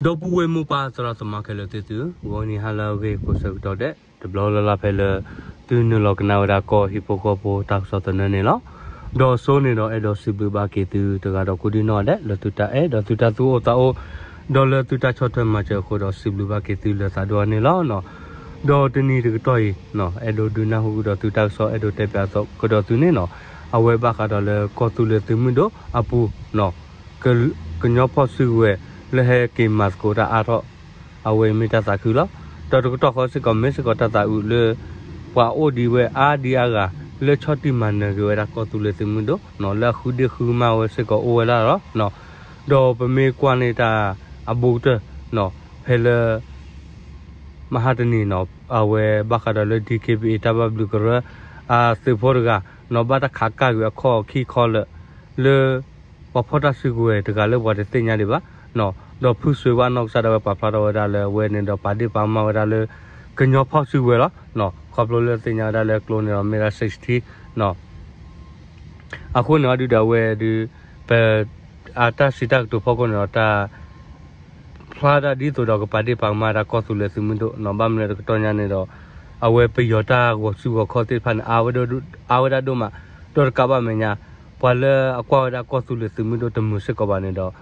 ဒီပုၢ်ဝဲၢ်မိၢ်ပၢ်သရၣ်သမါခဲလၢာ်သ့ၣ်သု, ဂီၤနံၤဟါလၢအဂ့ၤကိးဆၢကတီၢ်ဒဲး တဘျီလၢ်လၢ်ဖဲလၢ သုနုာ်လီၤကနၣ်ဝဲဒၣ်ကီၢ်ဟံၣ်ဖိဃီဖိတၢ်ကစီၣ်သနၢၣ်န့ၣ်လီၤ. ဒီးစိန့ၣ်ဒီးအဲၣ်ဒိးစံးဘျုးဘၣ်က့ၤသုတဂၤဒီးကိးဒံနီၢ်ဒဲး လၢသုတၢ်အဲၣ်ဒီးသုတၢ်သူၣ်အိၣ်သးအိၣ် ဒီးလၢသုတၢ်ဆီၣ်ထွဲမၤစၢၤအဃိဒီးစံးဘျုးဘၣ်က့ၤသုလၢသးဒိၣ်အါန့ၣ်လီၤ. ဒီးတနံၤတကတီၢ်အံၤ အဲၣ်ဒိးဒုးနၢ်ဟူကဒီးသုတၢ်ကစီၣ် အဲၣ်ဒိးတဲပၠးကဒီးသုန့ၣ်နီၤ, အဝဲဘၣ်ဃးဒီးလၢကီၢ်သူလ့ၤသုးမုၢ်ဒိၣ်အပူၤ ကညီဖီၣ်စုကဝဲၤ လၢဟဲက့ၤမၤသကိးတၢ်အါထီၣ် အဝဲအံၤမ့ၢ်တၢ်သးခုလီၤ. ဒီးတကတီၢ်ဃီစ့ၢ်ကီး မ့ၢ်စ့ၢ်ကီးတၢ်သးအုးလၢ ပှၤအိၣ်ဒံးဝဲအါဒံးအါဂၤ လၢဆီၣ်တံၢ်မၤနၢၤက့ၤဝဲဒၣ်ကီၢ်သူလ့ၤသုးမုၢ်ဒိၣ် လၢအဃုဒ့ဃုမၢ်ဝဲစ့ၢ်ကီးအိၣ်ဝဲဒၣ်လီၤ. ဒီးပမ့ၢ်ကွၢ်န့ၣ်တၢ်အဘူးကတၢၢ် ဖဲလၢ မဟါတနံၤနီၤ အဝဲဘၣ်ဃးဒီးလၢ DKBA တၢ်ဘၣ်ဘျုးကရၢ အသုးဖိတဂၤနီၤ ဘၣ်တၢ်ခးကၢ်ကွံာ်အခီၣ်ခံခီလၢာ် လၢ ပှၤဖီၣ်တၢ်စုကဝဲၤတဂၤလၢပှၤတသ့ၣ်ညါဒံးဘၣ်နီၤ, ဒီးဖုစွ့ၤဝၣ်နီၢ်ကစၢ်ဒၣ်ဝဲပာ်ဖျါထီၣ်ဝဲဒၣ်လၢအဝဲန့ၣ်ဒီးပာ်ဒ့ၣ်ပာ်ကမၣ်ဝဲဒၣ်လၢ ကညီဖီၣ်စုကဝဲၤလီၤ. ခီဖျိလၢသ့ၣ်ညါဝဲဒၣ်လၢကျိန့ၣ်ဒီးမ့ၢ်ဒၣ် sixteen နီၤ အဃိန့ၣ်အီၤဒုဒီးအဝဲဒု ပ အတၢ်စံးတၢ်ကတိၤဖီခိၣ်န့ၣ်ဒီးတၢ် ဖျါဒၣ်ဒ်သိးဒီးကပာ်ဒ့ၣ်ပာ်ကမၣ်ဒၣ်ကီၢ်သူလ့ၤသုးမုၢ်ဒိၣ်နီၤ, ဘၣ်မနုၤတကတီၢ်ညါန့ၣ်ဒီး အဝဲပယီၤတၢ်ဂီၤစုဂီၤခီၣ်သ့ၣ်တဖၣ်န့ၣ် အါဝဲဒၣ်ဒိၣ်မး, ဒီးတကးဘၣ်မဲာ်ညါ ပှၤလၢအကွၢ်ဝဲဒၣ်ကီၢ်သူလ့ၤသုးမုၢ်ဒိၣ်တမုာ်စ့ၢ်ကီးဘၣ်န့ၣ်ဒီး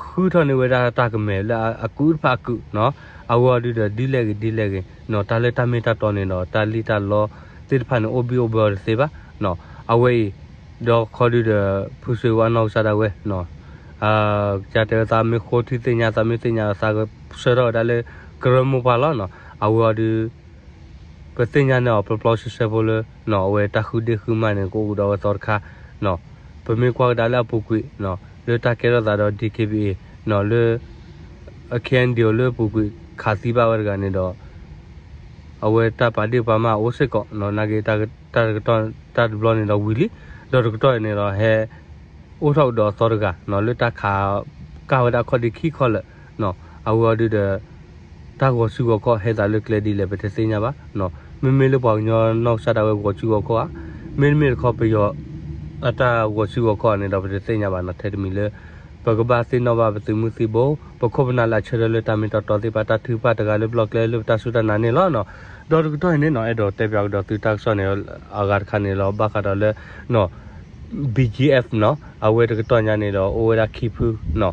ဃုထီၣ်န့ၢ်ဝဲဒၣ်တၢ်ကမဲာ်လၢအကုၢ်တဖၣ်အကုၢ်နီၤ, အဝဲအီၤဒုဒီးဒ်လဲၣ်ဂ့ၤဒ်လဲၣ်ဂ့ၤနီၤ, တၢ်လၢတၢ်မ့ၢ်တၢ်တီန့ၣ်ဒီး တၢ်လံၣ်တၢ်လီသ့ၣ်တဖၣ်န့ၣ် အိၣ်ဘံၣ်အိၣ်ဘၢအီၤတသ့ဘၣ်နီၤ, အဝဲအံၤ ဒီးခီဒုဒီး ဖုစွ့ၤဝၣ်နီၢ်ကစၢ်ဒၣ်ဝဲနီၤ ကတဲဝဲသးမ့ၢ်ဃိထံသ့ၣ်ညါ သးမ့ၢ်သ့ၣ်ညါသးကဆှၢထီၣ်ဝဲဒၣ်လၢ ကရၢမိၢ်ပှၢ်လီၤနီၤ, အဝဲအီၤဒု ပသ့ၣ်ညါန့ၢ်အီၤပျီပျီဆှဲဆှဲဖိလၢနီၤ အဝဲတၢ်ဃုဒ့ဃုမၢ်န့ၣ် ကအိၣ်ကဒီးဝဲသီတခါနီၤ, ပမ့ၢ်ကွၢ်ကဒါလၢအပူၤကွံာ်နီၤ လၢတၢ်ကဲထီၣ်သးဒီး DKBA နီၤ လၢ KNDO လၢအပူၤကွံာ်ခးသံဘၣ်ဝဲတဂၤန့ၣ်ဒီး အဝဲတၢ်ပာ်ဒ့ၣ်ပာ်ကမၣ်အိၣ်စ့ၢ်ကီးနီၤ, နာ်က့ တၢ်တကတီၢ်တၢ်တဘျီန့ၣ်ဒီးဝံၤလံ, ဒီးတကတီၢ်အံၤန့ၣ်ဒီး ဟဲ အိၣ်ထီၣ်ကဒီးအသီတဂၤနီၤ လၢတၢ်ခးကၢ်ဝဲဒၣ်ခီၣ်ဒ့ခံခီၣ်လၢာ်နီၤ, အဝဲအီၤဒုဒီး တၢ်ဂီၤစုဂီၤခီၣ်ဟဲသးလၢကျဲဒ်လဲၣ် ပတသ့ၣ်ညါဘၣ်နီၤ, မ့မ့ၢ်လၢပှၤကညီနီၢ်ကစၢ်ဒၣ်ဝဲဂီၤစုဂီၤခီၣ်ဧါ, မ့တမ့ၢ်တခီပယီၤ အတၢ်ဂီၤစုဂီၤခီၣ်န့ၣ်ဒီး ပတသ့ၣ်ညါဘၣ်နီၤ, ထဲတမံၤလၢ ပကဘၣ်သ့ၣ်နီၣ်ဘၣ်ပသုးမုၢ်သံၣ်ဘိ ပခိၣ်ပနၢ်လၢအဆၢထၢၣ်လၢတၢ်မ့ၢ်တၢ်တီသ့ၣ်တဖၣ် တၢ်ထုကဖၣ်တဂၤလၢပျီၢ်ကျဲလၢပတၢ်စူၢ်တၢ်နာ်န့ၣ်လီၤနီၤ, ဒီးတကတီၢ်အံၤန့ၣ်နီၤ အဲၣ်ဒိးတဲပၠးကဒီးသုတၢ်ကစီၣ်န့ၣ် အဂၤတခါန့ၣ်လီၤ ဘၣ်ဃးဒီးလၢနီၤ BGF နီၤ အဝဲတကတီၢ်ညါန့ၣ်ဒီး အိၣ်ဝဲဒၣ်ခံဖုနီၤ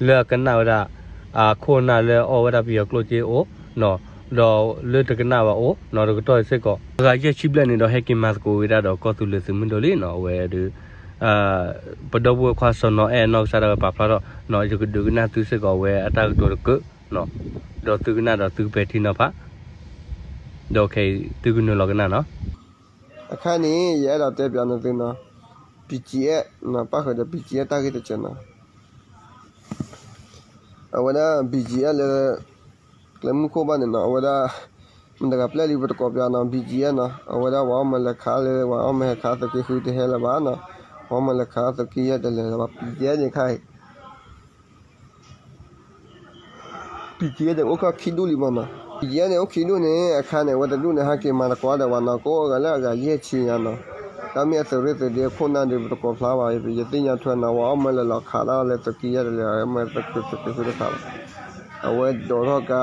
လၢအကနၣ်ဝဲဒၣ် အခိၣ်အနၢ်လၢအအီၣ်ဝဲဒၣ်ပယီၤကျိၣ်စ့အိၣ်နီၤ ဒီးလၢတကနၣ်ဘၣ်အိၣ်နီၤ တကတီၢ်အံၤစ့ၢ်ကီး အဂၤယဲၢ်ဆံဘျဲၣ်န့ၣ်ဒီး ဟဲက့ၤမၤသကိးဝဲဒၣ်ဒီးကီၢ်သူလ့ၤသုးမုၢ်ဒိၣ်လံနီၤ အဝဲဒု ပဒီပုၢ်ဝဲၢ်ခွါစီၤနီၤအဲၣ်နီၢ်ကစၢ်ဒၣ်ဝဲပာ်ဖျါထီၣ်နီၤ ယကဒုးကနၣ်သုစ့ၢ်ကီးဝဲအတၢ်ကတိၤတကုးနီၤ ဒီးသုကနၣ်ဒီးသုကပဲာ်ထံနီၤဖး ဒီးခဲအံၤသုကနုာ်လီၤကနၣ်နီၤ အခါန့ၣ် ယအဲၣ်ဒိးတဲပၠးန့ၢ်သုနီၤ BGF နီၤ ပၣ်ဃုာ်ဒီး BGF တၢ်ဂ့ၢ်တစဲးနီၤ အဝဲဒၣ် BGF လၢ ကျဲမုၢ်ခိၣ်ဘၣ်န့ၣ်နီၤ အဝဲဒၣ် မတၤတဂၤပျဲလံပတကိးပၠးနီၤ BGF နီၤ အဝဲဒၣ်ပှၤအီၣ်မၤလဲၤခးလၢ ပှၤအီၣ်မၤဟဲခးသုးက့ဃုတဟဲလၢၤဘၣ်နီၤ ပှၤအီၣ်မၤလဲၤခးသုးက့ယဲၢ်တလဲၤလၢၤဘၣ် BGF န့ၣ်ခါအံၤ BGF န့ၣ် အိၣ်ခံဒူၣ်လံမးနီၤ BGF န့ၣ် အိၣ်ခံဒူၣ်န့ၣ် အခါန့ၣ် အဝဲတဒူၣ်န့ၣ် ဟဲက့ၤမၤသကိးဒီးပှၤနီၤ ကအိၣ်ဂၤလၢအဂၤယဲၢ်ဆံညါနီၤ တၢ်မ့ၢ်အသုးရ့ၣ်သုးဒ့အခိၣ်နၢ်ဒီး ပတကိးဖျါဘၣ် ယသ့ၣ်ညါထွဲနီၤ ပှၤအီၣ်မၤလဲၤလီၤခးတၢ်လၢသုးက့ယဲၢ်တလဲၤ အီၣ်မၤသုးက့သုးက့ဃုတခါဘၣ် အဝဲဒိးထီၣ်ကါ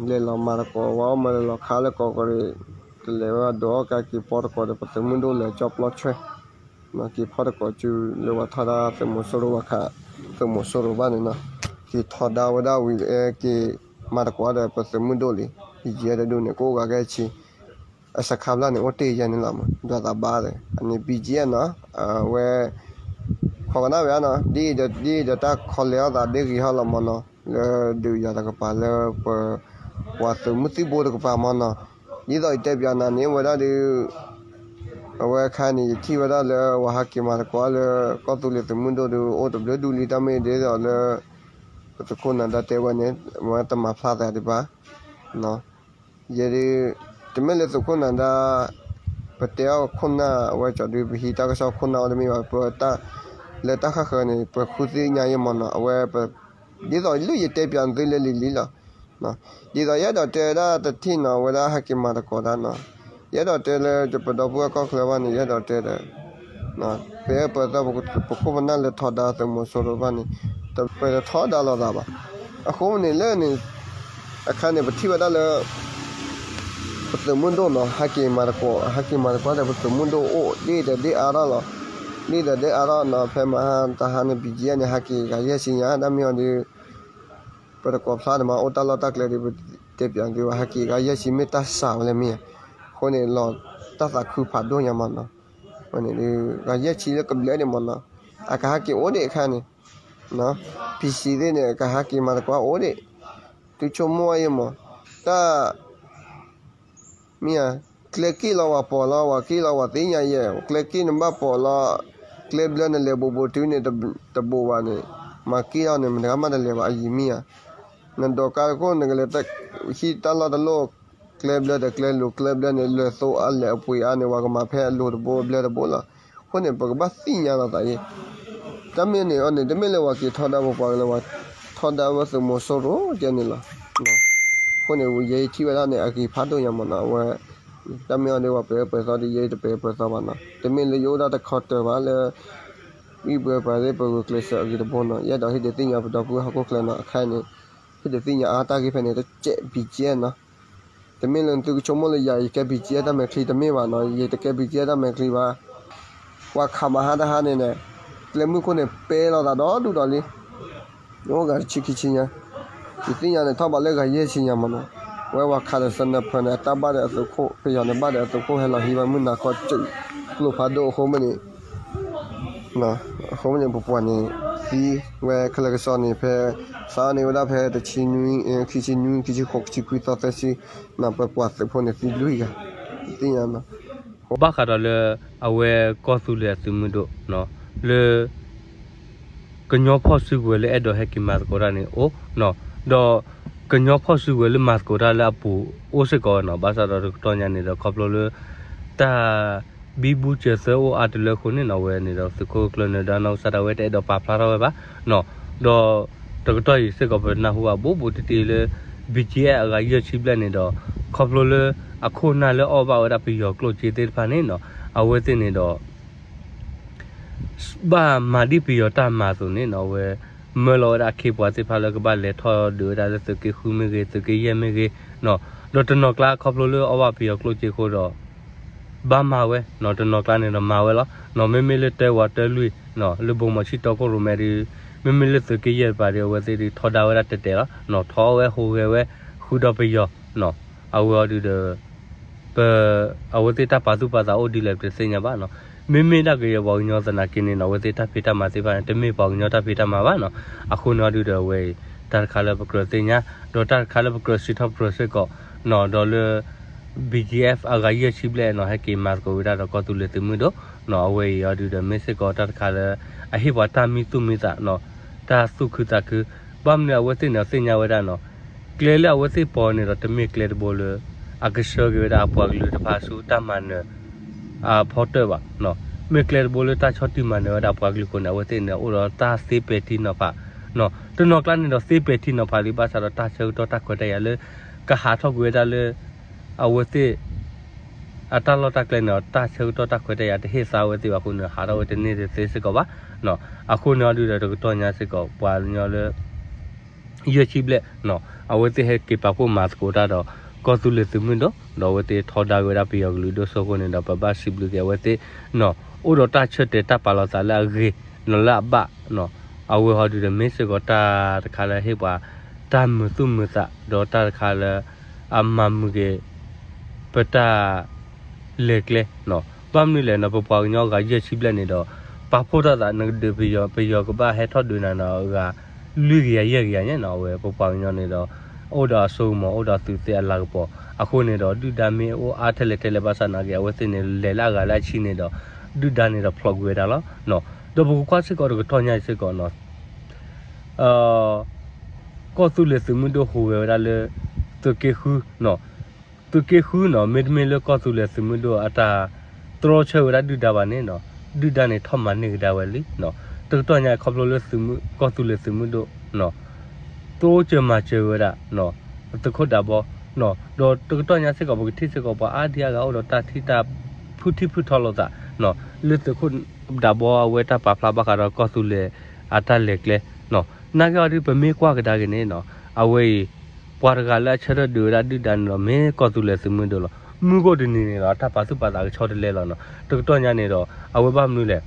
လဲၤလီၤမၤသကိး ပှၤအီၣ်မၤလဲၤလီၤခးလၢကီးကရ့း တလဲၤဝဲဒိးထီၣ်ကါက့ၤဖီတကိးဒီး ပသုးမုၢ်ဒိၣ်လဲၤကၠီပျီဆွဲ က့ၤဖီတကိးစုလၢပှၤထီဒါသုးမီၤစိရိၤဘၣ်ခး သုးမီၤစိရိၤဘၣ်န့ၣ်နီၤ က့ၤထီဒါဝဲဒၣ်ဝံၤ က့ၤမၤသကိးဒီးပသုးမုၢ်ဒိၣ်လံ BGF တဒူၣ်န့ၣ် ကအိၣ်ဂၤကဲဆံ အစခါဖျၢၣ်န့ၣ် အိၣ်တ့ၢ်ယဲၢ်န့ၣ်လီၤမး ဒွးသးဘါဒီး အန့ၣ် BGF နီၤ အဝဲ ခိးကနၣ်ဝဲနီၤ ဒ်အံၤဒီး ဒ်အံၤဒီးတၢ်ခီလဲၤအီၣ်သးဒ်ဂ့ၤဟီလီၤမးနီၤ လၢဒုးယၤတကပၤလၢပ ပှၤသုးမုၢ်သံၣ်ဘိတကပၤမးနီၤ ဒ်သိးယတဲပၠးနၤန့ၣ် ဝဲဒၣ်ဒီး အဝဲအခါန့ၣ် ယထံၣ်ဝဲဒၣ်လၢပှၤဟးက့ၤမၤသကိးလၢ ကီၢ်သူလ့ၤသုးမုၢ်ဒိၣ်ဒီး အိၣ်တဘျုးဒူၣ်လံ တၢ်မ့ၢ်ဒ်သိးလၢ ပသုးခိၣ်နၢ်ဒါတဲဝဲန့ၣ် မ့ၢ်တမၤဖျါသးဒံးဘၣ် ယဲဒုး တမ့ၢ်လၢသုးခိၣ်နၢ်ဒါ ပတဲအီၣ်ခိၣ်နၢ်အဝဲကၠီဒုး ပဟံးတၢ်ကစီၣ်ခိၣ်နၢ်အီၤတမ့ၢ်ဘၣ် ပတၢ် လၢတၢ်ဃၣ်ဃၢၤန့ၣ် ပဃုသ့ၣ်ညါယဲၢ်မးနီၤ အဝဲ ဒ်သိးလၢယတဲပၠးသုလၢလံၤလံၤလီၤ ဒ်သိးယအဲၣ်ဒိးတဲဝဲဒၣ်တထံၣ်နီၤ အဝဲဒၣ်ဟဲက့ၤမၤသကိးတၢ်နီၤ ယအဲၣ်ဒိးတဲလၢ ပဒီပုၢ်ဝဲၢ်ကီၢ်ချၢဘၣ်န့ၣ် ယအဲၣ်ဒိးတဲဒီး ပအဲၣ်ပသး ပခိၣ်ပနၢ်လၢထီဒါသုးမီၤစိရိၤဘၣ်န့ၣ် ပတထီဒါလိာ်သးဘၣ် အဃိန့ၣ်လၢန့ၣ် အခါန့ၣ် ပထံၣ်ဝဲဒၣ်လၢ ပသုးမုၢ်ဒိၣ်နီၤ ဟဲက့ၤမၤသကိး ဟဲက့ၤမၤသကိးဒီး ပသုးမုၢ်ဒိၣ်အိၣ်ဒ်ဒီးဒ်အါထီၣ်လီၤ. ဒ်ဒီးဒ်အါထီၣ်နီၤ ဖဲမဟါတဟါန့ၣ် BGF န့ၣ် ဟဲက့ၤဂၤယဲၢ်ဆံညါ တၢ်မ့ၢ်အီၤဒီး ပတကိးဖျါန့ၣ်မး အိၣ်တၢ်လီၢ်တၢ်ကျဲဒီး ပတဲပၠးက့ၤဝဲ ဟဲက့ၤဂၤယဲၢ်ဆံ မ့ၢ်တၢ်စှၤဝဲလၢမ့ၢ်ဧါ. အဃိန့ၣ် လီၤတၢ်သးခုဖးဒိၣ်ညါမးနီၤ. အဃိန့ၣ်ဒီး ဂၤယဲၢ်ဆံလၢကဘျၢန့ၣ်မးနီၤ အကဟဲက့ၤအိၣ်ဒံးအခါန့ၣ် PC သ့ၣ်န့ၣ် ကဟဲက့ၤမၤသကိးအိၣ်ဒံး သုဆိကမိၣ်အံၤမး တၢ် မ့ၢ်ဧါ, ကျဲက့ၣ်လီၤဝဲပိာ်လီၤ ဝဲက့ၣ်လီၤဝဲသ့ၣ်ညါယဲၢ် ကျဲက့ၣ်နဘၣ်ပိာ်လီၤ ကျဲဘျၢနလဲၤဘိးဘိးတုၤန့ၣ် တဘိးဘၣ်န့ၣ် မၤက့ၣ်လီၤန့ၣ် မတၤဂၤမးတလဲၤဘၣ်အယံၤမ့ၢ်ဧါ. နဒိးကါတခိၣ် နကလဲၤဟံးတၢ်လီၢ်တလီၢ် ကျဲဘျၢဒီးကျဲလိၤ ကျဲဘျၢန့ၣ် လဲၤသိအါလဲၤအပှ့ၤအါန့ၣ် ဝဲကမၤဖဲအလိၤတဘိဘျၢတဘိလီၤ. အဃိန့ၣ် ပကဘၣ်သ့ၣ်ညါလီၤသးအံၤ တၢ်မ့ၢ်န့ၣ်အီၤန့ၣ် တမ့ၢ်လၢဝဲက့ၤထီဒါပပှၤကလုာ်လၢ ထီဒါဝဲသုးမီၤစိရိၤကဲန့ၣ်လီၤ. အဃိန့ၣ် ယဲအံၤထံၣ်ဝဲဒၣ်န့ၣ် အဂ့ၤဖးဒိၣ်ညါမးနီၤ အဝဲ တၢ်မ့ၢ်အီၤဒီး ပှၤပၢၤပၢၤသီဒီး ယဲအံၤတပၢၤပၢၤသီဘၣ်နီၤ တမ့ၢ်လၢယအိၣ်ဒၣ်တခီတၢၤဘၣ်လၢ ဝံၣ်ဘှဲပှၤသ့ၣ်ပဂုာ်ကျဲးစၢးအဂ့ၤတဘိနီၤ ယအဲၣ်ဒိးဟ့ၣ်ဒုးသ့ၣ်ညါပဒီပုၢ်ဝဲၢ်ဟီၣ်ခိၣ်ချၢနီၤ အခါန့ၣ် ဟ့ၣ်ဒုးသ့ၣ်ညါအါတၢ်ဂ့ၢ်ဖဲန့ၣ် တစဲး BGF နီၤ တမ့ၢ်လၢသုကဆိကမိၣ်လၢယၤ ယကဲ BGF တၢ်မဲာ်ချံ တမ့ၢ်ဘၣ်နီၤ ယတကဲ BGF တၢ်မဲာ်ချံဘၣ်. ပှၤခးမဟါတဟါန့ၣ်န့ၣ် ကျဲမုၢ်ခိၣ်န့ၣ် ပဲလီၤသးဒီဒူၣ်ဒီးလံ အိၣ်ဂၤတဆံခံဆံညါ ယသ့ၣ်ညါန့ၣ် ထီၣ်ဘးလၢဂၤယဲၢ်ဆံညါမးနီၤ ဝဲပှၤခးဒီး sniper န့ၣ် အတၢ်ဘၣ်ဒီးအသုးခိၣ် ပယီၤန့ၣ်ဘၣ်ဒီးအသုးခိၣ်ဟဲလီၤဟံးဝဲမုၢ်နၤခီစူး ကျိဖးဒိၣ်အဃိမ့ၢ်န့ၣ် အဃိမ့ၢ်န့ၣ် ပပှၤန့ၣ် သံဝဲခဲလၢာ်ကစီၣ်န့ၣ် ဖဲ စးန့ၢ်ဝဲဒၣ်ဖဲတဆံနွံ ခံဆံနွံ ခံဆံဃိး ခံဆံခွံသီသၢဆံ ပပှၤသုးဖိန့ၣ်သံလွံၢ်ဂၤ သ့ၣ်ညါနီၤ ဘၣ်ဃးဒီးလၢ အဝဲကီၢ်သူလ့ၤအသုးမုၢ်ဒိၣ် လၢ ကညီဖီၣ်စုကဝဲၤလၢအဲၣ်ဒိးဟဲက့ၤမၤသကိးတၢ်န့ၣ်အိၣ်နီၤ ဒီး ကညီဖီၣ်စုကဝဲၤလၢမၤသကိးတၢ်လၢအပူၤအိၣ်စ့ၢ်ကီးနီၤ ဘၣ်ဆၣ်ဒီးတကတီၢ်ညါန့ၣ်ဒီး ခီဖျိလၢ တၢ် ဘံဘူစၢၤသၢအိၣ်အါတလၢအဃိန့ၣ်နီၤ အဝဲန့ၣ်ဒီးသုးခိၣ်ကျၢၢ်နၢၤဒါနီၢ်ကစၢ်ဒၣ်ဝဲတအဲၣ်ဒိးပာ်ဖျါထီၣ်ဝဲဘၣ်နီၤ ဒီး တကတီၢ်အံၤစ့ၢ်ကီးပနၢ်ဟူဘၣ်ဘူးဘူးတံၢ်တံၢ်လၢ BGF အဂၤယဲၢ်ဆံဘျဲၣ်န့ၣ်ဒီး ခီဖျိလၢ အခိၣ်အနၢ်လၢအီၣ်ဘၣ်ဝဲဒၣ်ပယီၤကျိၣ်စ့သ့ၣ်တဖၣ်န့ၣ်နီၤ အဝဲသ့ၣ်န့ၣ်ဒီး ဘၣ်မၤဒ်ပယီၤတၢ်မၤအသိးန့ၣ်နီၤ အဝဲ မၢလီၤဝဲဒၣ်အခ့အပှၤသ့ၣ်တဖၣ်လၢကဘၣ်လဲၤထီၣ်ဒုးဝဲဒၣ်လၢသုးက့ဃုမ့ၢ်ဂ့ၤ သုးက့ယဲၢ်မ့ၢ်ဂ့ၤနီၤ ဒီးတနီၤကျါခီဖျိလၢအီၣ်ဘၣ်ပယီၤကျိၣ်စ့အဃိဒီး ဘၣ်မၤဝဲနီၤ တနီၤကျါန့ၣ်ဒီးမၤဝဲလီၤနီၤ မ့မ့ၢ်လၢတၢဝးတၢလွံၢ်နီၤ လၢဘိၣ်မီၤဆံတီခိၣ်ရိၣ်မဲဒုး မ့မ့ၢ်လၢသုးက့ယဲၢ်တပၤဒီး အဝဲသ့ၣ်ဒုးထီဒါဝဲဒၣ်တဲာ်တဲာ်လီၤနီၤ ထီဝဲဟူးဂဲၤဝဲ ဃုာ်ဒီးပယီၤနီၤ အဝဲအီၤဒုးဒီး ပ အဝဲသ့ၣ်တၢ်ပာ်သူၣ်ပာ်သးအိၣ်ဒ်လဲၣ်ပတသ့ၣ်ညါဘၣ်နီၤ မ့မ့ၢ်ဒၣ်ကယဲၢ်ပှၤကညီသနာ်က့န့ၣ်နီၤ အဝဲသ့ၣ်တၢ်ဖံးတၢ်မၤသ့ၣ်တဖၣ်န့ၣ် တမ့ၢ်ပှၤကညီတၢ်ဖံးတၢ်မၤဘၣ်နီၤ အဃိန့ၣ်အီၤဒုးဒီးအဝဲအံၤ တၢ်တခါလၢပကြၢးသ့ၣ်ညါ ဒီးတၢ်တခါလၢပကြၢးစံးထီၣ်ပတြၢၤစ့ၢ်ကီးနီၤ ဒီးလၢ BGF အဂၤယဲၢ်ဆံဘျဲၣ်နီၤ ဟဲက့ၤမၤသကိးဝဲဒၣ်ဒီးကီၢ်သူလ့ၤသုးမုၢ်ဒိၣ်နီၤ အဝဲအံၤအီၤဒုးဒီးမ့ၢ်စ့ၢ်ကီးတၢ်တခါလၢ အဟ့ၣ်ပှၤတၢ်မံသူၣ်မံသးနီၤ တၢ်သူၣ်ခုသးခု ဘၣ်မနုၤအဝဲသ့ၣ်န့ၣ်သ့ၣ်ညါဝဲဒၣ်နီၤ ကျဲလၢအဝဲသ့ၣ်ပိာ်န့ၣ်ဒီး တမ့ၢ်ကျဲတဘိလၢ အကဆှၢက့ၤဝဲဒၣ်အပှၤကလုာ်တဖၣ်ဆူတၢ်မၤနၢၤ အဖီတၢၣ်ဘၣ်နီၤ မ့ၢ်ကျဲတဘိလၢတၢ်ဆီၣ်တံၢ်မၤနၢၤဝဲဒၣ်ပှၤကလုာ်အဃိန့ၣ် အဝဲသ့ၣ်န့ၣ် အိၣ်ဒီးတၢ်သ့ပဲာ်ထံနီၤဖးနီၤ တနီၤကျါန့ၣ်ဒီးသ့ပဲာ်ထံနီၤဖးလံ ဘၣ်ဆၣ်ဒီးတၢ်ဆၢကတီၢ်တၢ်ခွဲးတၢ်ယာ်လၢ ကဟးထီၣ်ကွံာ်ဝဲဒၣ်လၢ အဝဲသ့ၣ် အတၢ်လီၢ်တၢ်ကျဲန့ၣ်ဒီး တၢ်ဆၢကတီၢ်တၢ်ခွဲးတၢ်ယာ်တဟ့ၣ်သါဝဲသ့ၣ်ဘၣ်အဃိန့ၣ် ဟးထီၣ်ဝဲတန့ၢ်တသ့စ့ၢ်ကီးဘၣ်နီၤ အဃိန့ၣ်အီၤဒုးဒီးတကတီၢ်ညါစ့ၢ်ကီး ပှၤကညီလၢ ယဲၢ်ဆံဘျဲၣ်နီၤ အဝဲသ့ၣ်ဟဲက့ၤပာ်ဖှိၣ်မၤသကိးတၢ်ဒီး ကီၢ်သူလ့ၤသုးမုၢ်ဒိၣ် ဒီးအဝဲသ့ၣ်ထီဒါက့ၤဝဲဒၣ်ပယီၤကလုာ်ဒိၣ်စိအဃိန့ၣ်ဒီး ပဘၣ်စံးဘျုးက့ၤအဝဲသ့ၣ်နီၤ အိၣ်ဒီးတၢ်ဆၢတဲာ်တၢ်ပာ်လီၤသးလၢအဂ့ၤနီၤ လၢအဘၣ်နီၤ အဝဲဟီဒုးဒီးမ့ၢ်စ့ၢ်ကီးတၢ်တခါလၢဟ့ၣ်ပှၤတၢ်မုာ်သူၣ်မုာ်သး ဒီးတၢ်တခါလၢ အမၤမုာ်က့ၤ ပတၢ် လဲၤကျဲနီၤ ဘၣ်မနုၤလဲၣ်နီၤ ပပှၤကညီအဂၤယဲၢ်ဆံဘျဲၣ်န့ၣ်ဒီး ပာ်ဖှိၣ်ထီၣ်သး နကဒုးပယီၤ ပယီၤကဘၣ်ဟဲထီၣ်ဒုးနၤနီၤ အဂၤ လွံၢ်ကယၤယဲၢ်ကယၤညါနီၤ အဝဲပပှၤကညီန့ၣ်ဒီး အိၣ်ဒီးအစိကမီၤ အိၣ်ဒီးအသုးသ့ၣ်အလၤကပီၤ အဃိန့ၣ်ဒီး ဒုၣ်ဒါမ့ၢ်အိၣ်အါထဲလဲၣ်ထဲလဲၣ်ဘၣ်ဆၣ်နာ်က့ အဝဲသ့ၣ်န့ၣ် လဲၤလၢအဂၤလၢအဆံန့ၣ်ဒီး ဒုၣ်ဒါန့ၣ်ဒီးဖျိးကွံာ်ဝဲဒၣ်လီၤနီၤ ဒီးပကကွၢ်စ့ၢ်ကီးတကတီၢ်ညါအံၤစ့ၢ်ကီးနီၤ ကီၢ်သူလ့ၤသုးမုၢ်ဒိၣ်ဟူးဂဲၤဝဲဒၣ်လၢ သုးက့ဃုနီၤ သုးက့ဃုနီၤ မ့တမ့ၢ်လၢကီၢ်သူလ့ၤသုးမုၢ်ဒိၣ်အတၢ်တြီဆၢဝဲဒၣ်ဒုၣ်ဒါဘၣ်န့ၣ်နီၤ ဒုၣ်ဒါန့ၣ်ထီၣ်မၤန့ၢ်ကဒါဝဲလံနီၤ တကတီၢ်ညါခီဖျိလၢသုးမုၢ် ကီၢ်သူလ့ၤသုးမုၢ်ဒိၣ်နီၤ တြီစၢၤမၤစၢၤဝဲဒၣ်နီၤ သုးခိၣ်ဒးဘီနီၤ ဒီးတကတီၢ်ညါစ့ၢ်ကီးပကထံၣ်စ့ၢ်ကီးပှၤအါဒံအါဂၤအိၣ်ဒီးတၢ်ထံၣ်တၢ်ဖုထံၣ်ဖုထီလိာ်သးနီၤ လၢသုးခိၣ်ဒးဘီအဝဲတၢ်ပာ်ဖျါဘၣ်ဃးဒီးကီၢ်သူလ့ၤအတၢ်လဲၤကျဲနီၤ နာ်က့အီၤဒုး ပမ့ၢ်ကွၢ်ကဒါက့ၤန့ၣ်နီၤ အဝဲအံၤ ပှၤတဂၤလၢအဆၢထၢၣ်ဒုးဝဲဒၣ်ဒုၣ်ဒါန့ၣ်ဒီး မ့ၢ်ကီၢ်သူလ့ၤသုးမုၢ်ဒိၣ်လီၤ. မုၢ်ဂီၢ်တနံၤန့ၣ်ဒီး တၢ်ပာ်သူၣ်ပာ်သးကဆီတလဲလီၤနီၤ. တကတီၢ်ညါန့ၣ်ဒီး အဝဲဘၣ်မနုၤလဲၣ်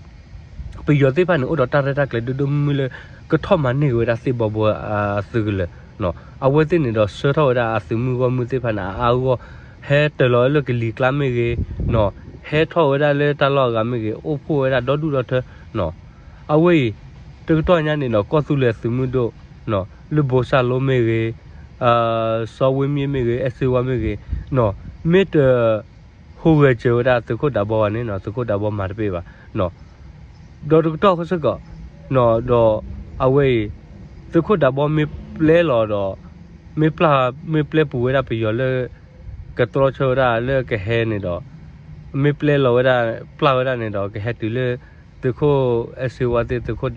ပယီၤသ့ၣ်တဖၣ်န့ၣ် အိၣ်ဒီးတၢ်ရဲၣ်တၢ်ကျဲၤဒိၣ်ဒိၣ်မုၢ်မုၢ်လၢ ကထီၣ်မၤန့ၢ်က့ၤဝဲဒၣ်သ့ၣ်ဘီဘီအသုးကလၢၤနီၤ. အဝဲသ့ၣ်န့ၣ်ဒီး ဆှၢထီၣ်ဝဲဒၣ်အသုးမုၢ်ဂီၢ်မုၢ်သ့ၣ်တဖၣ်န့ၣ် အါအါဂီၢ်ဂီၢ် ဟဲတၢၤလီၤဝဲလၢကလံၤကျါမ့ၢ်ဂ့ၤနီၤ, ဟဲထီၣ်ဝဲဒၣ်လၢတၢ်လီၢ်အဂၤမ့ၢ်ဂ့ၤ, အိၣ်ဖှိၣ်ဝဲဒၣ်ဒီဒူၣ်ဒီထၢနီၤ. အဝဲအံၤ တကတီၢ်ညါန့ၣ်ဒီး ကီၢ်သူလ့ၤသုးမုၢ်ဒိၣ်နီၤ လၢဘိၣ်စၢ်လိမ့ၢ်ဂ့ၤ, စီၤဝ့မ့ၢ်မ့ၢ်ဂ့ၤ, အဲၣ်စ့ဝါမ့ၢ်ဂ့ၤနီၤ, မ့ၢ်တ ဟူးဂဲၤစၢၤဝဲဒၣ်သုးခိၣ်ဒးဘီဘၣ်န့ၣ်နီၤ သုးခိၣ်ဒးဘီမၤတပ့ၢ်ဘၣ်နီၤ. ဒီးတကတီၢ်ဃီစ့ၢ်ကီးနီၤ ဒီးအဝဲအံၤ သုးခိၣ်ဒးဘီမ့ၢ်ပျဲလီၤဒီး မ့ၢ်ပျဲ မ့ၢ်ပျဲပူၤဝဲဒၣ်ပယီၤလၢ ကတြီဆၢဝဲဒၣ်လၢကဟဲန့ၣ်ဒီး မ့ၢ်ပျဲလီၤဝဲဒၣ် ပျၢ်ဝဲဒၣ်န့ၣ်ဒီး ကဟဲတုၤလၢ သုးခိၣ်အဲၣ်စ့ဝါသ့ၣ် သုးခိၣ်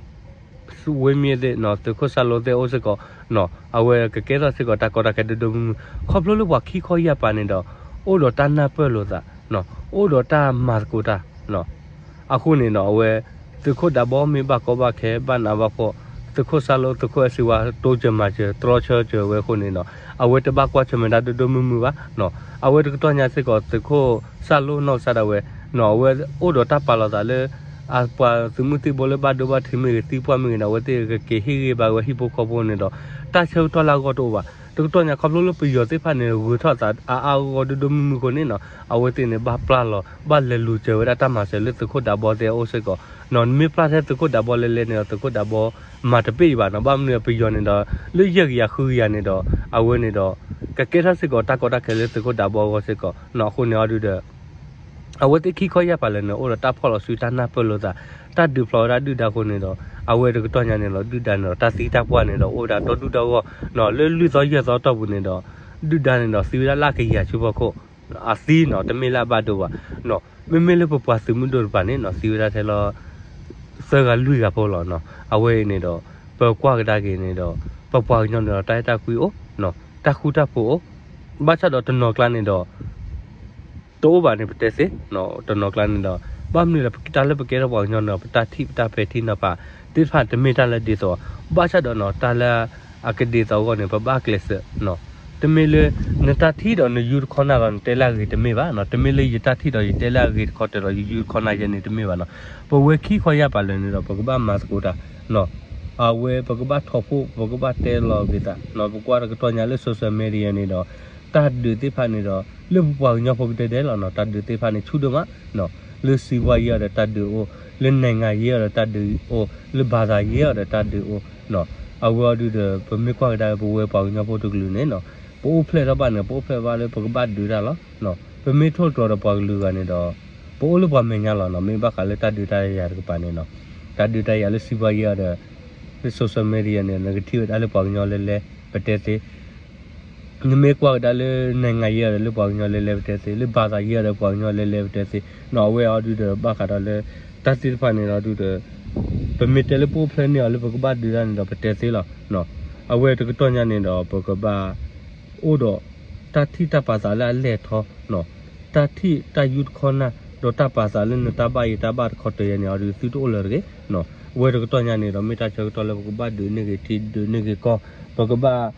ဝ့မ့ၢ်သ့ၣ်နီၤ သုးခိၣ်စၢ်လိသ့ၣ်အိၣ်စ့ၢ်ကီးနီၤ အဝဲကကဲထီၣ်စ့ၢ်ကီးတၢ်ကီတၢ်ခဲဒိၣ်ဒိၣ်မုၢ်မုၢ် ခီဖျိလၢပှၤခံခီယၢ်ပၤန့ၣ်ဒီး အိၣ်ဒီးတၢ်နၢ်ပၢၢ်လိာ်သးနီၤ အိၣ်ဒီးတၢ်မၤသကိးတၢ်နီၤ. အဃိန့ၣ်နီၤ အဝဲ သုးခိၣ်ဒးဘီမ့ၢ်ဘၣ်ကီဘၣ်ခဲ ဘၣ်နးဘၣ်ဖှီၣ် သုးခိၣ်စၢ်လိ သုးခိၣ်အဲၣ်စ့ဝါ တိစၢၤမၤစၢၤ တြီဆၢစၢၤဝဲအဃိန့ၣ်နီၤ အဝဲတဘၣ်ကွၢ်ဆၢၣ်မဲာ်တၢ်ဒိၣ်ဒိၣ်မုၢ်မုၢ်ဘၣ်နီၤ. အဝဲတကတီၢ်ညါစ့ၢ်ကီး သုးခိၣ်စၢ်လိနီၢ်ကစၢ်ဒၣ်ဝဲနီၤ အဝဲအိၣ်ဒီးတၢ်ပာ်လီၤသးလၢ အပှၤသုးမုၢ်သံၣ်ဘိလၢဘၣ်ဒိဘၣ်ထံးမ့ၢ်ဂ့ၤ သံပှၢ်မ့ၢ်ဂ့ၤန့ၣ် အဝဲသ့ၣ်ကက့ၤဟ့ၣ်ဂံၢ်ဘါဝဲဟံၣ်ဖိဃီဖိန့ၣ်ဒီး တၢ်ဆၢကတီၢ်လၢအဂီၢ်တအိၣ်ဘၣ်. တကတီၢ်ညါခီဖျိလၢပယီၤသ့ၣ်တဖၣ်န့ၣ် ဂုၤထီၣ်သးအါအါဂီၢ်ဂီၢ်ဒိၣ်ဒိၣ်မုၢ်မုၢ်အဃိန့ၣ်နီၤ အဝဲသ့ၣ်န့ၣ် ဘၣ်ပျၢ်လီၤ ဘၣ်လဲၤလူၤစၢၤဝဲဒၣ်တၢ်မၤစၢၤလၢသုးခိၣ်ဒးဘီသ့ၣ်အအိၣ်စ့ၢ်ကီးနီၤ. နမ့ၢ်ပျၢ်ထဲသုးခိၣ်ဒးဘီလဲၤလဲၤန့ၣ်ဒီး သုးခိၣ်ဒးဘီမၤတပ့ၢ်အံၤဘၣ်နီၤ. ဘၣ်မနုၤပယီၤန့ၣ်ဒီး လၢယဲၢ်ကယၤဃုကယၤန့ၣ်ဒီး အဝဲန့ၣ်ဒီး ကကဲထီၣ်စ့ၢ်ကီးတၢ်ကီတၢ်ခဲလၢသုးခိၣ်ဒးဘီအဂီၢ်စ့ၢ်ကီးနီၤ. အဃိန့ၣ်အီၤဒုးဒီး အဝဲသ့ၣ်ခံခီယၢ်ပၤလၢာ်န့ၣ် အိၣ်ဒီးတၢ်ဖီၣ်လီၤစု တၢ်နၢ်ပၢၢ်လိာ်သး တၢ်ဒုးဖျိးဝဲဒၣ်ဒုၣ်ဒါအဃိန့ၣ်ဒီး အဝဲတကတီၢ်ညါန့ၣ်လီၤ ဒုၣ်ဒါန့ၣ်ဒီး တၢ်သံတၢ်ပှၢ်န့ၣ်ဒီး အိၣ်ဝဲဒၣ်ဒီဒူၣ်ဒီဂီၢ်နီၤ လၢလွံၢ်သီယဲၢ်သီတီၢ်ပူၤန့ၣ်ဒီး ဒုၣ်ဒါန့ၣ်ဒီး သံဝဲဒၣ်လၢအကယၤဆူဖီခိၣ် အသံနီၤ တမ့ၢ်လၢအဘၣ်ဒိဘၣ်နီၤ. မ့မ့ၢ်လၢပပှၤသုးမုၢ်ဒိၣ်တပၤန့ၣ်နီၤ သံဝဲဒၣ်ထဲလီၤ သၢဂၤလွံၢ်ဂၤဖိလီၤနီၤ. အဝဲအံၤန့ၣ်ဒီး ပကွၢ်ကဒါက့ၤန့ၣ်ဒီး ပပှၤကညီန့ၣ်ဒီး တၢ်အဲၣ်တၢ်ကွံအိၣ်နီၤ တၢ်ဃူတၢ်ဖိးအိၣ် ဘၣ်ဆၣ်ဒီးတနီၤကျါန့ၣ်ဒီး တအိၣ်ဘၣ်န့ၣ် ပတဲသ့နီၤ တနီၤကျါန့ၣ်ဒီး ဘၣ်မနုၤလဲၣ် တၢ်လၢပကဲထီၣ်ပှၤကညီန့ၣ်ဒီး ပတၢ်ထံၣ်ပတၢ်ပဲာ်ထံနီၤဖးသ့ၣ်တဖၣ် တမ့ၢ်တၢ်လၢဒ်သိး ဘၣ်ဆၣ်ဒီးနီၤ တၢ်လၢအကဒ်သိးအဂီၢ်န့ၣ် ပဘၣ်ကျဲးစၢးနီၤ. တမ့ၢ်လၢ နတၢ်ထံၣ်ဒီးနယူတခီနၢ်ဒီး နတဲလၢအဂ့ၤတမ့ၢ်ဘၣ်နီၤ. တမ့ၢ်လၢယတၢ်ထံၣ်ဒီးယတဲလၢအဂ့ၤတခီတၢၤဒီး ယယူတခီနၢ်ယဲန့ၣ်တမ့ၢ်ဘၣ်နီၤ. ပဝဲခံခီယၢ်ပၤလၢာ်န့ၣ်ဒီး ပကဘၣ်မၤသကိးတၢ်နီၤ အဝဲပကဘၣ်ထီၣ်ဖှိၣ် ပကဘၣ်တဲလီၤက့ၤသးနီၤ. ပကွၢ်တကတီၢ်ညါလၢ social media န့ၣ်ဒီး တၢ်ဒုးသ့ၣ်တဖၣ်န့ၣ်ဒီး လၢပပှၤကညီဖိကဒဲဒဲလီၤနီၤ တၢ်ဒုးသ့ၣ်တဖၣ်န့ၣ် ဆူၣ်ဒိၣ်မးနီၤ. လၢစံးဘှါယဲအီၤဒီးတၢ်ဒုးအိၣ်, လၢ နိုင်ငံရေး အီၤဒီးတၢ်ဒုးအိၣ်, လၢ ဘာသာရေး အီၤဒီးတၢ်ဒုးအိၣ် အဝဲအီၤဒုးဒီး ပမ့ၢ်ကွၢ်ကဒါပဝဲပှၤကညီဖိတကလုာ်န့ၣ်နီၤ ပအိၣ်ဖျဲၣ်ထီၣ်ဘၣ်န့ၣ် ပအိၣ်ဖျဲၣ်ဘၣ်လၢပကဘၣ်ဒုးတၢ်လီၤ. ပမ့ၢ်ထိၣ်သတြီၤဒီးပှၤကလုာ်ဂၤန့ၣ်ဒီး ပအိၣ်လၢပှၤမဲာ်ညါလီၤနီၤ. မ့ၢ်ဘၣ်ဃးလၢတၢ်ဒုးတၢ်ယၤတကပၤန့ၣ်နီၤ တၢ်ဒုးတၢ်ယၤလၢစံးဘှါယဲအီၤဒီး လၢ social media န့ၣ် နကထံၣ်ဝဲဒၣ်လၢပှၤကညီလဲၤလဲၤ ပတဲသ့ နမ့ၢ်ကွၢ်ကဒါလၢ နိုင်ငံရေး အီၤဒီးလၢပှၤကညီလဲၤလဲၤပတဲသ့, လၢ ဘာသာရေး အီၤဒီးပှၤကညီလဲၤလဲၤပတဲသ့နီၤ. အဝဲအီၤဒုးဒီး ဘၣ်ဃးဒီးလၢ တၢ်သ့ၣ်တဖၣ်န့ၣ်ဒီးဒုးဒီး ပမ့ၢ်တဲလၢပအိၣ်ဖျဲၣ်န့ၢ်အီၤလၢပကဘၣ်ဒုးတၢ်န့ၣ်ဒီး ပတဲသ့လီၤ. အဝဲတကတီၢ်ညါန့ၣ်ဒီး ပကဘၣ် အိၣ်ဒီး တၢ်ထံၣ်တၢ်ပာ်သးလၢအလဲၢ်ထီနီၤ, တၢ်ထံၣ်တၢ်ယူတခီနၢ်, ဒီးတၢ်ပာ်သးလၢနတၢ်ဘၣ်ယံၤတၢ်ဘၣ်တခီတၢၤယဲန့ၣ် အီၤဒုးသုတအိၣ်လၢၤတဂ့ၤနီၤ. အဝဲတကတီၢ်ညါန့ၣ်ဒီး မ့ၢ်တၢ်ဆၢကတီၢ်လၢပကဘၣ်ဒုးန့ၢ်ဂ့ၤထံ ဒုးန့ၢ်ဂ့ၤကီၢ်, ပကဘၣ်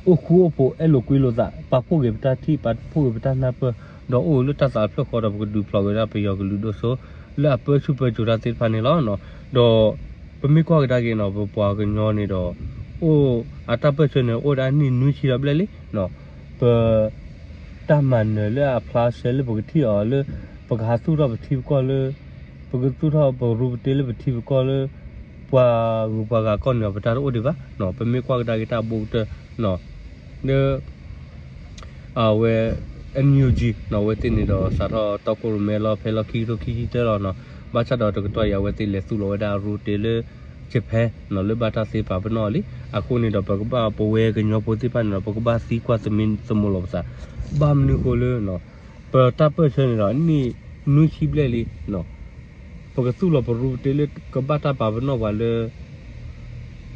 အိၣ်ဃူအိၣ်ဖိး အဲၣ်လိာ်ကွံလိာ်သး, ပာ်ဖှိၣ်က့ၤပတၢ်ထံၣ်, ပာ်ဖှိၣ်က့ၤပတၢ်နၢ်ပၢၢ်, ဒီးအိၣ်လၢတၢ်သးတဖျၢၣ်ဃီဒီး ပကဒုးဖျိးက့ၤဒၣ်ပယီၤကလုာ်ဒိၣ်စိ လၢအပၢဆူၣ်ပၢစိးတၢ်သ့ၣ်တဖၣ်န့ၣ်လီၤ. ဒီး ပမ့ၢ်ကွၢ်ကဒါက့ၤနီၤ ပပှၤကညီန့ၣ်ဒီး အိၣ်အတၢ်ပၢၢ်ဆၢန့ၣ် အိၣ်ဒၣ်နံၣ်နွံဆံဒီးဘျဲၣ်လံ. ပ တၢ်မၤနၢၤလၢအဖျါဆဲးလၢပကထံၣ်အီၤလၢ ပကဟးသူၣ်ထီၣ်ပထံပကီၢ်လၢ ပကသူၣ်ထီၣ်ပရူပတ့လၢပထံပကီၢ်လၢ ပှၤဂုၤပှၤဂၤကီၢ်န့ၣ်ဒီး ပတၢ်တအိၣ်ဒံးဘၣ်နီၤ. ပမ့ၢ်ကွၢ်ကဒါက့ၤတၢ်အဘူးကတၢၢ်နီၤ လၢ အဝဲ NUG နီၤ အဝဲသ့ၣ်န့ၣ်ဒီး စးထီၣ်တီခိၣ်ရိၣ်မဲလီၤ ဖဲလီၢ်ခံကထိခံဆံတၢလီၤနီၤ. ဘၣ်ဆၣ်ဒီးတကတီၢ်အံၤ အဝဲသ့ၣ်လဲၤသူၣ်လီၤဝဲဒၣ်အရူတ့လၢ Japan နီၤ လၢဘၣ်တၢ်သ့ပာ်ပနီၣ်အီၤလံ. အဃိန့ၣ်ဒီး ပကဘၣ်ပဝဲကညီဖိသ့ၣ်တဖၣ်န့ၣ်ဒီး ပကဘၣ်သံကွၢ်သမံသမိးလီၤပသး ဘၣ်မနုၤအဃိလၢ ပတၢ်ပၢၢ်ဆၢန့ၣ်ဒီး နံၣ်နွံဆံဘျဲၣ်လံနီၤ ပကသူၣ်လီၤပရူပတ့လၢကဘၣ်တၢ်ပာ်ပနီၣ်ပှၤလၢ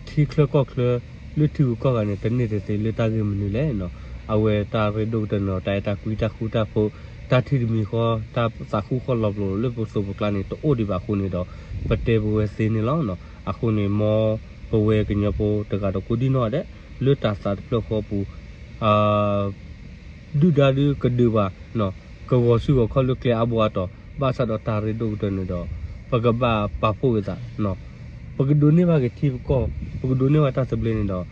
ထံချၢကီၢ်ချၢ လၢထံဂုၤကီၢ်ဂၤန့ၣ် တန့ၢ်တသ့လၢတၢ်ဂ့ၢ်မနုၤလဲၣ်နီၤ. အဝဲတၢ်ရ့ဒိၣ်ကတၢၢ်န့ၣ်ဒီး တၢ်အဲၣ်တၢ်ကွံ တၢ်ဃူတၢ်ဖိး တၢ်ထံၣ်တမံၤဃီ တၢ်သးဃူဃီလီၤပလိာ်လၢပသိးပကျါန့ၣ် တအိၣ်ဒံးဘၣ်အဃိန့ၣ်ဒီး ပတဲပဝဲသ့န့ၣ်လီၤ. အဃိန့ၣ် မ် ပဝဲကညီဖိတဂၤဒီးကိးဒံနီၢ်ဒဲး လၢတၢ်သးတဖျၢၣ်ဃီပူၤ ဒုၣ်ဒါဒုးကဒုးပှၤ ကဂီၤစုဂီၤခီၣ်လၢကျဲအါဘိအါတီၤ ဘၣ်ဆၣ်ဒီးတၢ်ရ့ဒိၣ်ကတၢၢ်န့ၣ်ဒီး ပကဘၣ်ပာ်ဖှိၣ်က့ၤသး ပကဒိးန့ၢ်ဘၣ်က့ၤထံပကီၢ် ပကဒိးန့ၢ်ဘၣ်တၢ်သဘျ့န့ၣ်ဒီး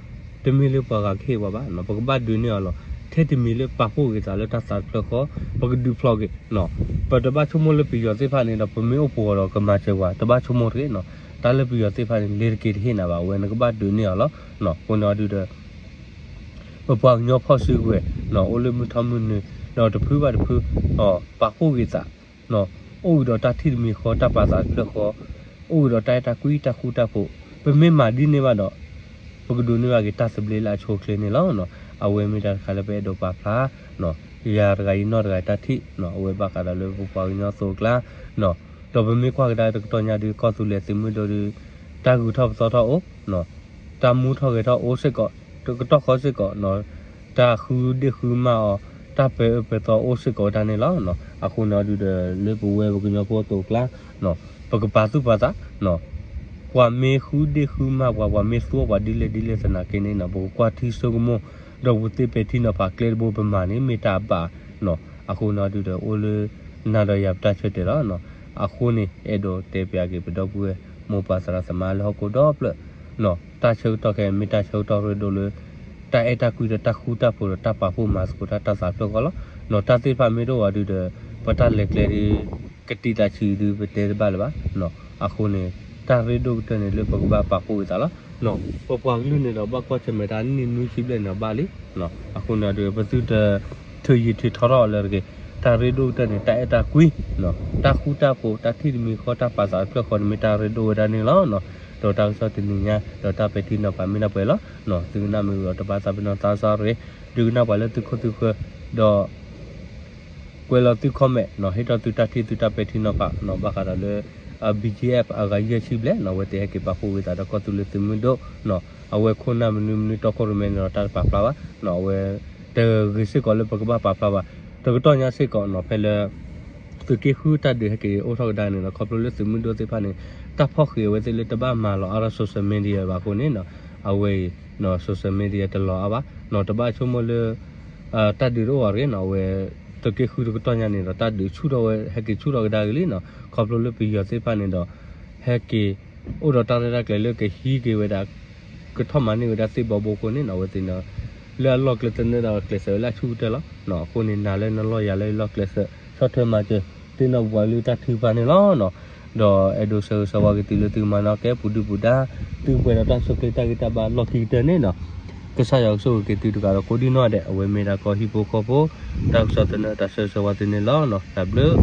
တမ့ၢ်လၢပှၤဂၤကဟ့ၣ်ပှၤဘၣ် ပကဘၣ်ဒုးန့ၢ်အီၤလီၤ. ထဲတမံၤလၢပာ်ဖှိၣ်က့ၤသးလၢတၢ်သးတဖျၢၣ်ဃီ ပကဒုးဖျိးက့ၤ ပတဘၣ်ဆိကမိၣ်လၢပယီၤသ့ၣ်တဖၣ်န့ၣ်ဒီး ပမ့ၢ်အိၣ်ပှၤဒီးကမၤစၢၤပှၤ တဘၣ်ဆိကမိၣ်တဂ့ၤနီၤ. တၢ်လၢပယီၤသ့ၣ်တဖၣ်န့ၣ် လ့ၤတက့ၤတဟ့ၣ်နၤဘၣ် အဝဲနကဘၣ်ဒုးန့ၢ်အီၤလီၤ. အဃိန့ၣ်အီၤဒုးဒီး ပပှၤကညီဖီၣ်စုကဝဲၤ အိၣ်လၢမုၢ်ထီၣ်မုၢ်နုာ် ဒီးတဖုဘၣ်တဖု ပာ်ဖှိၣ်က့ၤသး အိၣ်က့ၤဒီးတၢ်ထံၣ်တမံၤဃီ တၢ်ပာ်သးတဖျၢၣ်ဃီ အိၣ်က့ၤဒီးတၢ်အဲၣ်တၢ်ကွံတၢ်ဃူတၢ်ဖိး ပမ့ၢ်မၤဒ်န့ၣ်ဘၣ်ဒီး ပကဒိးန့ၢ်ဘၣ်က့ၤတၢ်သဘျ့လၢအဆိအချ့န့ၣ်လီၤ. အဝဲမ့ၢ်တၢ်တခါလၢပအဲၣ်ဒိးပာ်ဖျါ ယၤတဂၤအံၤနီၢ်တဂၤအံၤတၢ်ထံၣ် အဝဲဘၣ်ဃးဒီးလၢပပှၤကညီအသိးအကျါ ဒီးပမ့ၢ်ကွၢ်ကဒါတကတီၢ်ညါဒုး ကီၢ်သူလ့ၤသုးမုၢ်ဒိၣ်ဒုး တၢ်ဂုၤထီၣ်ပသီထီၣ်အိၣ် တၢ်မူထီၣ်ဂဲၤထီၣ်အိၣ်စ့ၢ်ကီး တကတီၢ်ဃီစ့ၢ်ကီး တၢ်ဃုဒ့ၣ်ဃုမၢ်အီၤ တၢ်ပၢအၢပၢသီအိၣ်စ့ၢ်ကီးဝဲဒၣ်န့ၣ်လီၤ. အဃိန့ၣ်အီၤဒုးဒီး လၢပဝဲပကညီဖိအသိးအကျါ ပကပာ်သူၣ်ပာ်သး ပှၤမ့ၢ်ဃုဒ့ၣ်ဃုမၢ်ပှၤ ပှၤမ့ၢ်သူအီၣ်ပှၤဒ်လဲၣ်ဒ်လဲၣ်သနာ်က့န့ၣ် ပကကွၢ်ထံဆိကမိၣ် ဒီးပူၤသ့ပဲာ်ထံနီၤဖးကျဲတဘိပမၤန့ၣ် မ့ၢ်တၢ်ဘၣ် အဃိန့ၣ်အီၤဒုးဒီး အိၣ်လၢနၤဒီးယၤပတၢ်ဆၢတဲာ်လီၤ. အဃိန့ၣ် အဲၣ်ဒိးတဲပျးက့ၤပဒီပုၢ်ဝဲၢ်မိၢ်ပၢ်သရၣ်သမါလၢဟီၣ်ခိၣ်ဒီဖျၢၣ် တၢ်ဆၢကတီၢ်ခဲအံၤမ့ၢ်တၢ်ဆၢကတီၢ်ရ့ဒိၣ်လၢ တၢ်အဲၣ်တၢ်ကွံဒီးတၢ်ဃူတၢ်ဖိးဒီးတၢ်ပာ်ဖှိၣ်မၤသကိးတၢ်တၢ်သးဖျၢၣ်ဃီလီၤ. တၢ်သ့ၣ်တဖၣ်မ့ၢ်တအိၣ်အီၤဒုးဒီး ပတၢ်လဲၤကျဲဒုး ကတံာ်တာ်ဆံးဒုးပတဲတဘၣ်လၢၤဘၣ်. အဃိန့ၣ် တၢ်ရ့ဒိၣ်ကတၢၢ်န့ၣ်လၢပကဘၣ်ပာ်ဖှိၣ်က့ၤသးလီၤ. ပပှၤကလုာ်န့ၣ်ဒီးဘၣ်ကွၢ်ဆၢၣ်မဲာ်တၢ်နံၣ်နွံဆံဘျဲၣ်န့ၣ်ဒီးဘၣ်လံ. အဃိန့ၣ်ဒီး ပသုတ ထုးယံာ်ထုးထီထီၣ်အီၤလၢတဂ့ၤ. တၢ်ရ့ဒိၣ်ကတၢၢ်န့ၣ် တၢ်အဲၣ်တၢ်ကွံ တၢ်ဃူတၢ်ဖိး တၢ်ထံၣ်တမံၤဃီ တၢ်ပာ်သးတဖျၢၣ်ဃီန့ၣ်မ့ၢ်တၢ်ရ့ဒိၣ်ဝဲဒၣ်န့ၣ်လီၤ. ဒီးတၢ်ကစီၣ်တနံၤညါ ဒီးတၢ်ပဲာ်ထံနီၤဖးမ့ၢ်ဒၣ်ပှဲၤလီၤ. သုကနၣ်မ့ၢ်ဂ့ၤဒီးတဘၣ်သးပ့ၤနီၣ်သးစၢ်ရ့ ဒုးကနၣ်ပှၤလၢသုခိၣ်သုဃၢၤ ဒီး ကွဲးလီၤသု comment နီၤ ဟ့ၣ်ထီၣ်သုတၢ်ထံၣ်သုတၢ်ပဲာ်ထံနီၤဖးနီၤ ဘၣ်ဃးဒီးလၢ BGF အဂၤယဲၢ်ဆံဘျဲၣ်နီၤ အဝဲသ့ၣ်ဟဲက့ၤပာ်ဖှိၣ်ဝံသးဒီးကီၢ်သူလ့ၤသုးမုၢ်ဒိၣ်နီၤ အဝဲခိၣ်နၢ်မနုၤမနုၤတီခိၣ်ရိၣ်မဲန့ၣ်ဒီးတၢ်တပာ်ဖျါဘၣ်နီၤ အဝဲ တဂ့ၤစ့ၢ်ကီးလၢပကဘၣ်ပာ်ဖျါဘၣ် တကတီၢ်ညါစ့ၢ်ကီးနီၤ ဖဲလၢ သုးက့ဃုတၢ်ဒုးဟဲက့ၤအိၣ်ထီၣ်ကဒါန့ၣ်ဒီး ခီဖျိလၢသုးမုၢ်ဒိၣ်သ့ၣ်တဖၣ်န့ၣ် တၢ်ဖီၣ်ဃံးအဝဲသ့ၣ်လၢတဘၣ်မၤလီၤအါထီၣ် social media ဘၣ်အဃိန့ၣ်နီၤ အဝဲအံၤ social media တလီၤအါဘၣ်နီၤ တဘၣ်ဆိကမိၣ်လၢ တၢ်ဒုးတအိၣ်အီၤတဂ့ၤနီၤ အဝဲ သုးက့ဃုတကတီၢ်ညါန့ၣ်ဒီး တၢ်ဒုးဆူၣ်ထီၣ်ဝဲ ဟဲက့ၤဆူၣ်ထီၣ်ဝဲဒၣ်ဂ့ၤလံနီၤ ခီဖျိလၢပယီၤသ့ၣ်တဖၣ်န့ၣ်ဒီး ဟဲက့ၤ အိၣ်ဒီးတၢ်ရဲၣ်တၢ်ကျဲၤလၢကဟံးက့ၤဝဲဒၣ် ကထီၣ်မၤန့ၢ်ဝဲဒၣ်သ့ၣ်ဘီဘိအဃိန့ၣ်နီၤ အဝဲသ့ၣ်န့ၣ် လၢအလီၢ်ကျဲသနၢၣ်ဒီးကျဲးစၢးဝဲလၢအဆူၣ်ကတၢၢ်လီၤနီၤ အဃိန့ၣ် နၤလၢနလီၢ်ယၤလၢယလီၢ်ကျဲးစၢး ဆီၣ်ထွဲမၤစၢၤ သ့ၣ်နီၣ်ပှၤလၢတၢ်ထုကဖၣ်န့ၣ်လီၤနီၤ ဒီးအဲၣ်ဒိးဆၢဂ့ၤဆၢဝါက့ၤသုလၢသုကမၤနၢၤကဲပူၤဒုၣ်ပူၤဒါ သုကပှဲၤဒီးတၢ်ဆိၣ်ချ့တၢ်ဂံၢ်တၢ်ဘါလီၢ်ခံကတၢၢ်န့ၣ်နီၤ ကစၢ်ယွၤကဆိၣ်ဂ့ၤက့ၤသုတဂၤဒီးကိးဒံနီၢ်ဒဲး အဝဲမ့ၢ်ဒၣ်ကီၢ်ဟံၣ်ဖိဃီဖိ တၢ်ကစီၣ်သနၢၣ်တၢ်ဆၢဂ့ၤဆၢဝါသုန့ၣ်လီၤနီၤ တၢ်ဘျုး